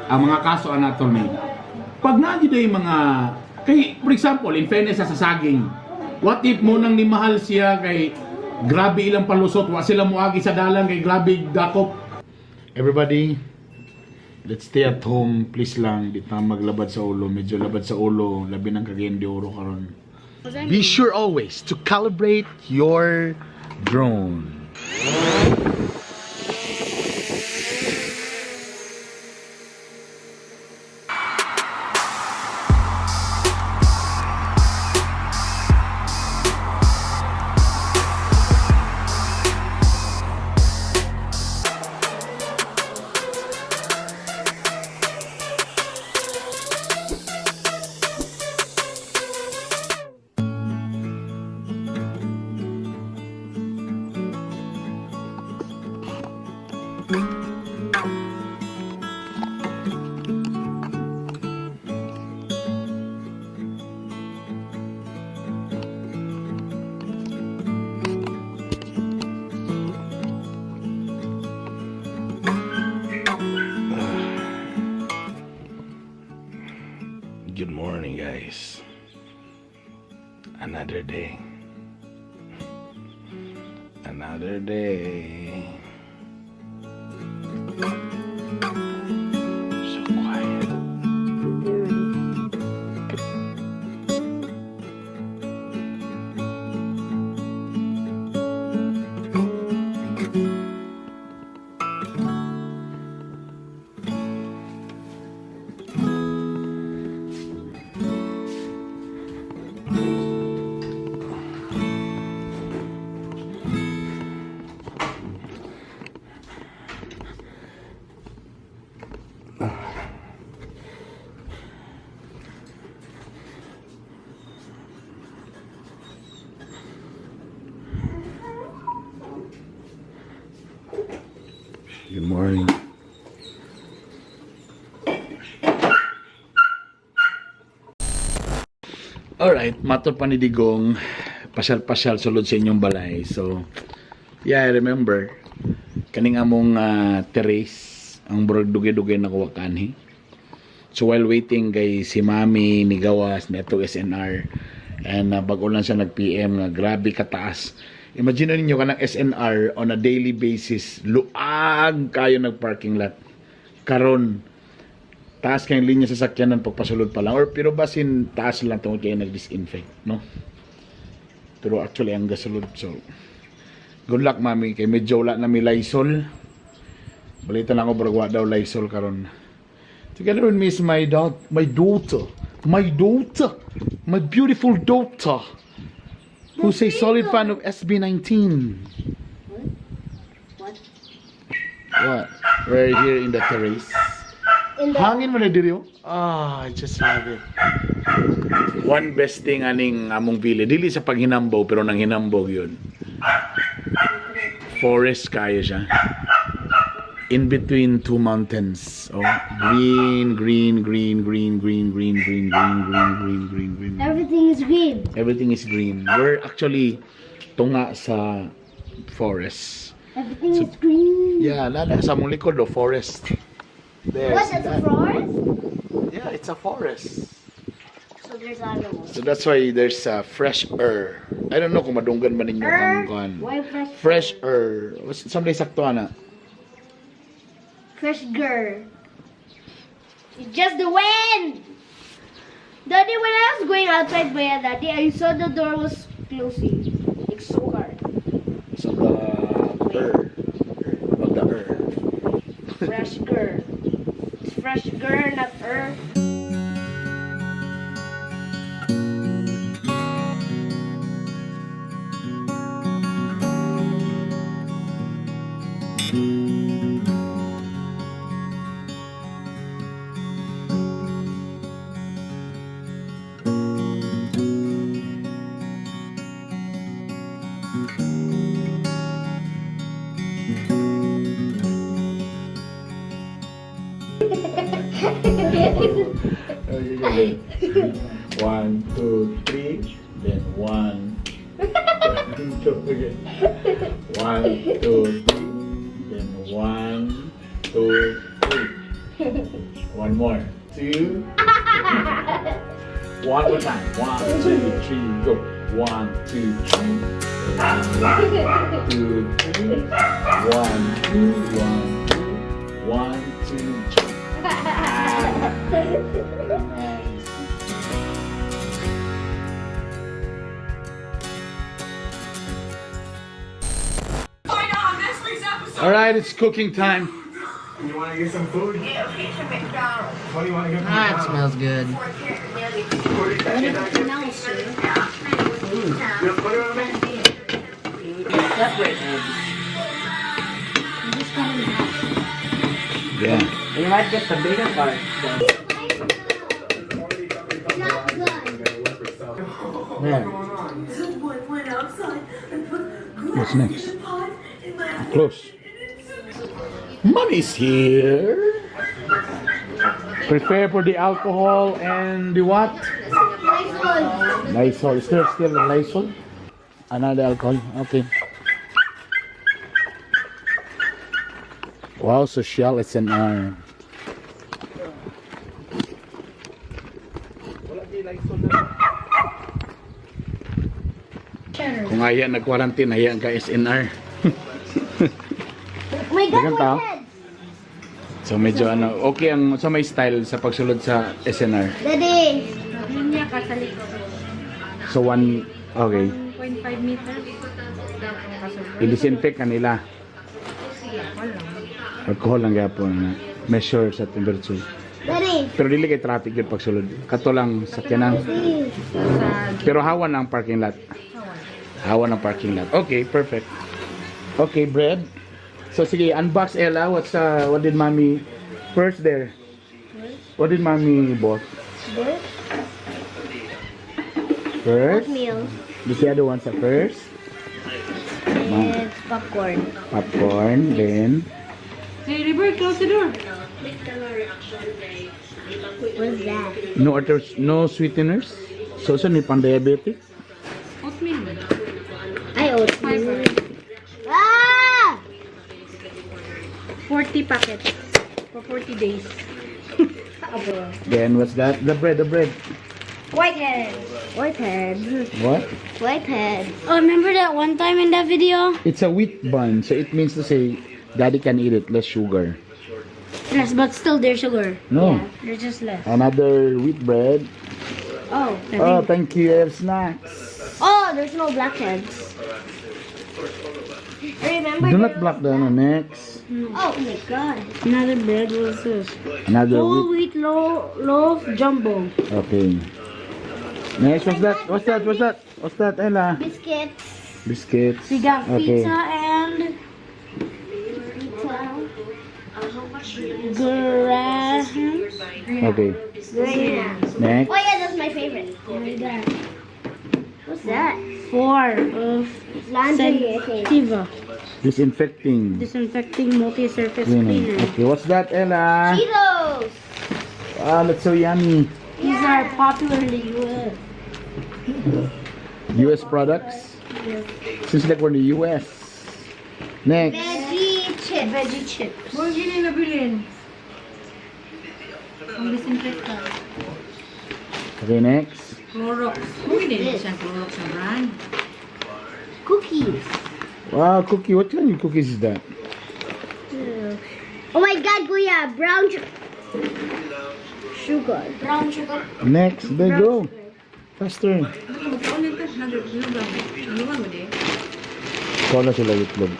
Ang mga kaso ang attorney. Pag naa gyud ay mga kay, for example, in fairness sa saging, what if mo nang nimahal siya kay grabe ilang palusot, wa sila moagi sa dalan kay grabe dakop. Everybody, let's stay at home, please lang. Di ta maglabad sa ulo. Medyo labad sa ulo, labi ng Cagayan de Oro karon. Be sure always to calibrate your drone. Good morning, guys. Another day. Another day. So quiet. Good morning. Alright, matod pa ni Digong, pasyal-pasyal sulod sa inyong balay. So, yeah, I remember, kaning among terrace, ang murag dugay-dugay na kuha kanhi. So while waiting kay si Mami ni Gawas ni ato SNR and bago lang siya nag-PM nga grabe kataas. Imagine ninyo kanang SNR on a daily basis, luag kayo nag parking lot. Karon taas kayong linya sa sakyanan pagpasulod pa lang or pero basin taas lang tungod kay nag-disinfect, no? Pero actually ang gasulod, so good luck, Mami, kay medyo wala na mi Lysol. Balita lang ako brag wa daw Lysol karon. Together with me is my dog, my daughter, my daughter, my beautiful daughter, who's a solid fan of SB19. What? What? We're here in the terrace. In the Hangin mo na diri, oh. Ah, I just love it. One best thing aning among village, dili sa paghinambaw pero nang hinambaw yun. Forest kaya siya. In between two mountains. Oh, green, green, green, green, green, green, green, green, green, green, green, green. Everything is green. Everything is green. We're actually tunga sa forest. Everything is green. Yeah, nana sa among likod oh, forest. There. What? See That's a that? forest? Yeah, it's a forest. So there's animals. So that's why there's fresh air. I don't know kung madunggan ba ninyo ang Air? kuan. Why fresh? Fresh air. Someday sakto ana. Fresh girl. It's just the wind. Daddy, when I was going outside by Daddy, I saw the door was closing. Like so hard. So the air. Of the air. Fresh girl. It's fresh girl, not er. Okay, okay. One, two, three. Then one, two, okay. One, two, three. Then one, two, three. One more. Two. One more time. One, two, three, go. One, two, three. One, two, three. One, two, one, two. One, two, three. Nice. Find out on this week's episode. All right, it's cooking time. You want to get some food? What do you want to get from That smells good. What do you want to make? Separate eggs. Yeah. You might get the bigger part though. Not good. There. What's next? Close. Mommy's here. Prepare for the alcohol and the what? Nice one. Lysol. Is there still a Lysol? Another alcohol. Okay. Wow, social SNR. Kung aya nag-quarantine, aya ka SNR. Oh my God, Dagan tao? whiteheads. So medyo ano, okay ang so may style sa pagsulod sa SNR. Daddy. Linya ka sa likod. So one, okay. 1.5 meters. I-disinfect kanila. Alcohol lang gyapon na measure sa temperature. Daddy. Pero dili kay traffic yun pagsulod. Kato lang sa kanang. Daddy. Pero hawan ang parking lot. Hawan ang parking lot. Okay, perfect. Okay, bread. So sige, unbox, Ella. What did mommy first there? What did mommy bought? First. Oatmeal. This the other ones are first. And popcorn. Popcorn, then Hey, River, close the door. What's that? No other, no sweeteners. So so ni pang diabetic. Oatmeal. I oatmeal. Ah! 40 packets for 40 days. Abo. Then what's that? The bread, the bread. Whiteheads. Whiteheads. What? Whiteheads. Oh, remember that one time in that video? It's a wheat bun, so it means to say daddy can eat it, less sugar. Yes, but still there's sugar. No. There's just less. Another wheat bread. Oh, Oh, thank you. I have snacks. Oh, there's no blackheads. I remember. Do there not block the ano, next. Oh my God. Another bread was this. Another Whole wheat. wheat loaf jumbo. Okay. Next, what's that? What's that? What's that? What's that, Ella? Biscuits. Biscuits. We got Okay. pizza and Pizza. Graham. Okay. Graham. Next. Oh yeah, that's my favorite. We got What's that? four of Laundry, I think. Sentiva. Disinfecting. Disinfecting multi-surface Cleaning. cleaner. Okay, what's that, Ella? Cheetos. Ah, that's so yummy. These are popular in the US. US products? Seems like we're in the US. Next. Veggie chips. Veggie chips. Huwag yun yung nabilin. Ang disinfectant. Okay, next. Clorox. Huwag din siya Clorox na brand. Cookies. Wow, cookie. What kind of cookies is that? Oh my God, Kuya, brown sugar. Brown sugar. Next, there you go. Faster. Ano, magkaon nito? Naglugan mo di? Ikaw na sila itlog.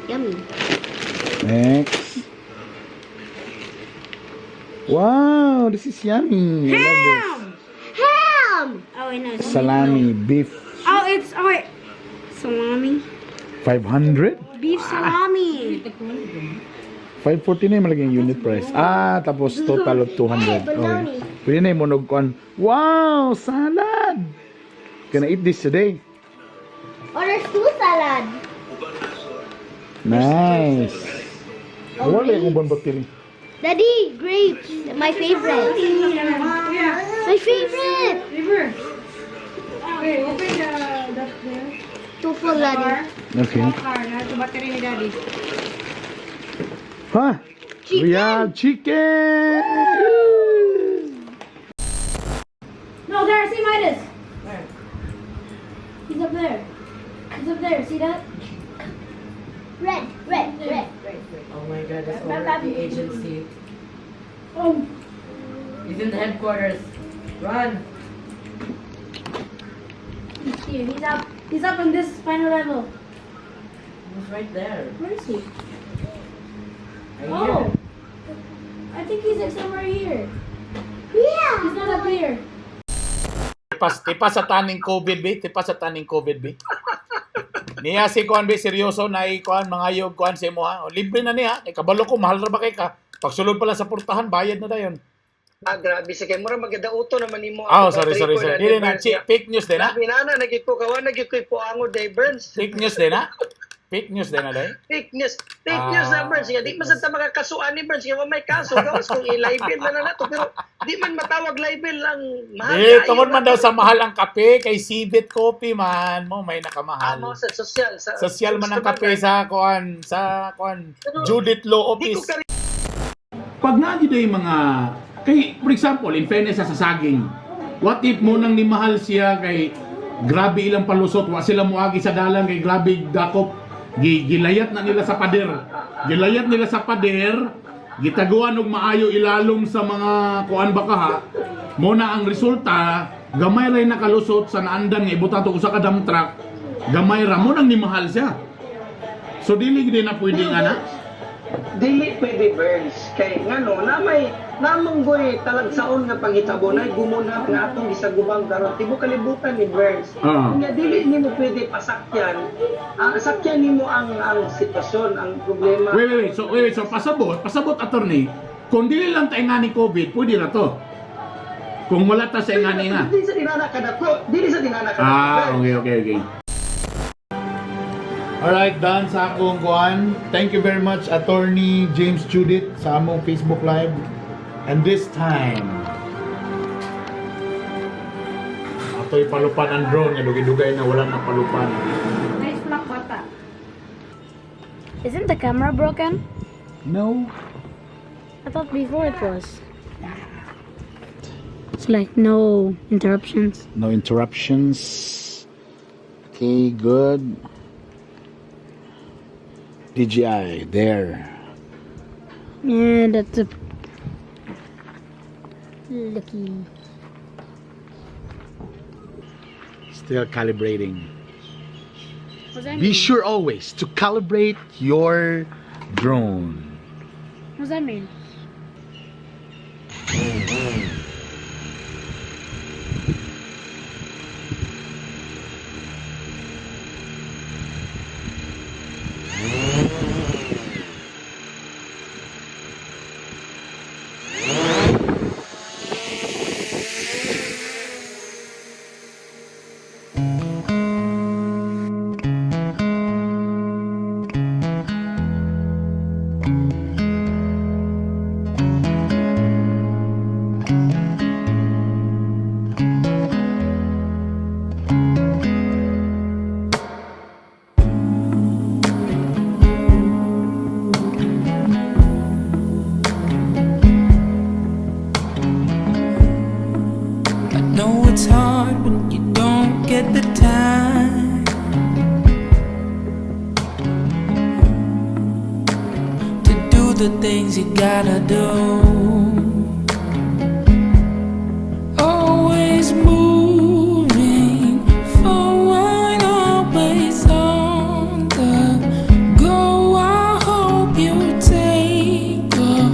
Yummy. Next. Wow, this is yummy. I love this. Ham. Oh wait, no. It's Salami, beef. Oh, it's oh wait. Salami. 500? Beef salami. 549 malagi ang unit price. Ah, tapos total of 200. Hey, bologna. Okay. Pwede na yung monog kuan. Wow, salad! Gonna eat this today. Oh, there's two salad. Nice. Wala yung ubang battery. Daddy, grapes. My favorite. My favorite. River. Okay, open the that there. Two full, Daddy. Okay. Car, na ito battery ni Daddy. Ha? We have chicken! No, there, see Midas. Where? He's up there. He's up there. See that? Red, red, red. Oh my God, it's over at the agency. Oh, He's in the headquarters. Run! he's here. He's up. He's up on this final level. He's right there. Where is he? Right Oh, here. I think he's like somewhere here. Yeah. He's not up here. Tipas, tipas sa taning COVID, be. Tipas sa taning COVID, be. Niya si kuan be seryoso na kuan mangayog kuan sa imo ha. O, libre na niya. Kay kabalo ko mahal ra ba kay ka. Pagsulod pala sa portahan bayad na dayon. Ah, grabe sa kay mura magdauto naman nimo. Ah, oh, sorry, sorry, sorry. Dili na fake news din na. Grabe na na nagyud ko kawa nagyud ko ipuangod day Burns. Fake news din na. Fake news din na day. Fake news. Fake news na Ah, Burns. Nga di fake man news. sad ta makakasuan ni Burns nga wa may kaso gawas kung i-libel na na nato pero di man matawag libel ang mahal. Di, kaayo tungod man na. daw sa mahal ang kape kay Civet Coffee man mo may nakamahal. Amo sa social sa Social man ang kape sa kuan Pero, Judith Law Di ko Office. kari Pag naa gyud ay mga kay for example in fairness sa saging, what if mo nang nimahal siya kay grabe ilang palusot, wa sila moagi sa dalan kay grabe dakop, gilayat na nila sa pader, gilayat nila sa pader, gitaguan og maayo ilalom sa mga kuan baka ha, mo na ang resulta gamay ray nakalusot sa naandan nga ibutang to usa ka dump truck, gamay ra mo nang nimahal siya. So dili gid na pwede nga na. Dili pwede Burns kay ngano na may namanggoy talagsaon nga panghitabo na gumunhap nga atong gisagubang karon tibuok kalibutan ni Burns. Nya dili nimo pwede pasakyan ang sakyan nimo ang sitwasyon, ang problema. Wait, wait, wait. So, wait, wait. So, pasabot, pasabot, attorney. Kung dili lang tayo nga ni COVID, pwede na to. Kung wala ta sa ingani nga. Dili sa dinana kadako, dili sa dinana kadako. Ah, okay. Alright, done sa akong kuan. Thank you very much, Attorney James Judith, sa among Facebook Live. And this time, ato'y palupan ang drone nga dugay-dugay na wala na palupan. Nice black bata. Isn't the camera broken? No. I thought before it was. It's like no interruptions. No interruptions. Okay, good. DJI, there. Yeah, that's a lucky. Still calibrating. What's that Be mean? sure always to calibrate your drone. What's that mean? I know it's hard when you don't get the time to do the things you gotta do. Always moving forward, always on the go. I hope you take a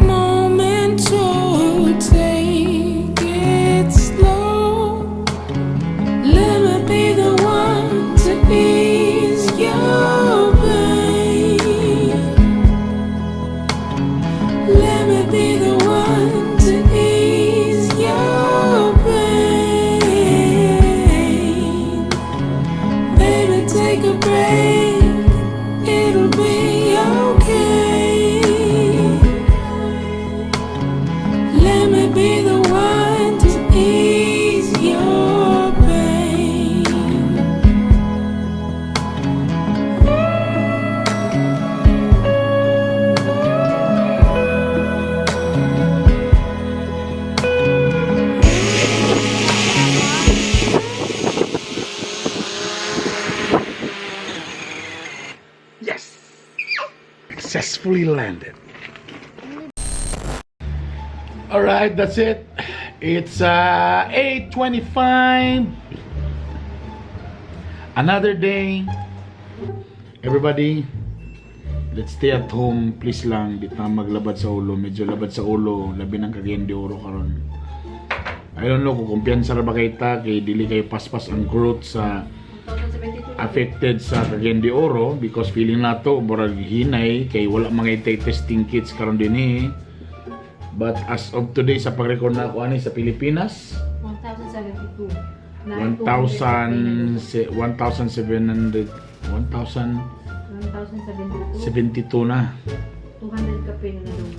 moment to take it slow. Let me be the one to ease your pain. Let me Successfully landed. All right, that's it. It's 8:25. Another day. Everybody, let's stay at home. Please lang, di ta maglabad sa ulo. Medyo labad sa ulo. Labi ng Cagayan de Oro karon. I don't know kung kumpiyansa ra ba kay ta kay dili kayo paspas ang growth sa 2072. affected sa Cagayan de Oro because feeling nato murag hinay kay wala mga itay testing kits karon dinhi. But as of today sa pag-record na ako ani sa Pilipinas, 1,072. 1,000 1,700 1,072 1,072. na. 200 ka pin na naman.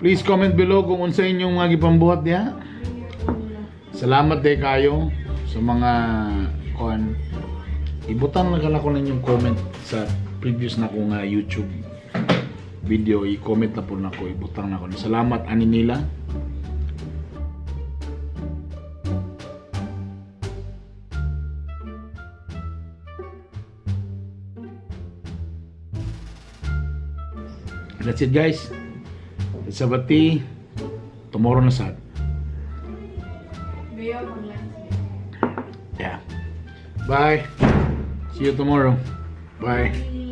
Please comment below kung unsa inyong mga gipambuhat diha. Salamat day kayo sa mga kuan. Ibutan lang kala ko ninyong comment sa previous na ko nga YouTube video, i-comment na po nako, ibutang na ko. Salamat ani nila. That's it, guys. Let's have a tea. Tomorrow na sad. Mayor, mag-lunch. Yeah. Bye. See you tomorrow. Bye.